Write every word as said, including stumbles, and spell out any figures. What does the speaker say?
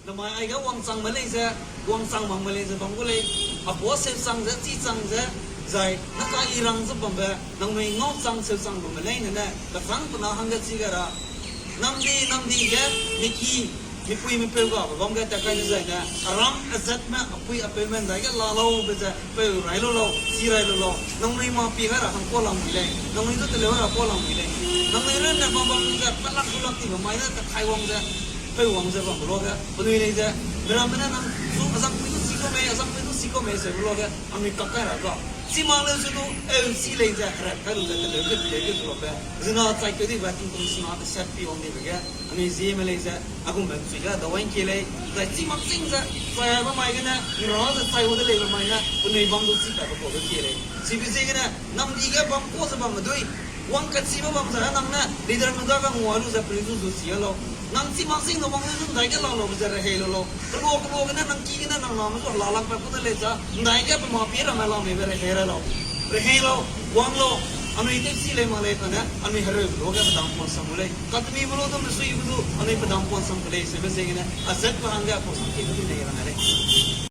Namai aige wangchangme lei ze, wangchang makme lei ze bam gu lei, apau seuchang ze, chichang ze, zai naka i rang ze bambe, nangnui ngauchang seuchang bamme leine ne, kachang pena hangge chi gai ra, namdi, namdi ge, miki, mipui mipeu gabe bam ge tat kai dezaine, aram azatme, apui apeume ndaige la laube ze, peu rai lu lau, chi rai lu lau, nangnui ma pie gai ra hang kau lam mui lei, nangnui du teleu ra kau lam mui lei, nangnui runne bam bam ze, pelak pelak tibe mai ne, kathai wang ze, peu wang ze bambe luage, penui lei ze, miramme ne nang zu azangpui du chi kau mei, azangpui du chi kau mei, seube luage, anui kak kai ra ga. Chi mak leu se du, eu chi lei ze, herat kai lu ze, teleu ge, teleu ge ze bambe. Zina chai keu dibe, tingkum sina teset pi wang dibe ge, anui zieme lei ze, a gumbe nchui ge, dawai nkie lei, zai chi mak ching ze, chai aibe mai gene, nra ze chai gu de leibe mai ne, penui bam du chi pat be kau ge kie lei. Chibe ziegene, namdi ge bam kau ze bamme dui, wang kachibe bam ze, nang ne, leader me dage ngua lu ze, penui zu zu chi a lau. Nang chi mak ching ne wang lu zu ndaige la laube ze rehei lu lau. Kelua kelua gene, nang ki gene, nang name zu hela lak pat ku de lei za, ndaige pe ma pie ramme la meibe rehei ra lau. Rehei lau, wang lau, anui tewchi lei mak lei kane, anui hereu lu ge pedam puan sam gu lei. Katemibe lu du mesuibe du, anui pedam puan sam ke lei, seube ziegene, azatbe hangge apau sam kie du nei ra lei.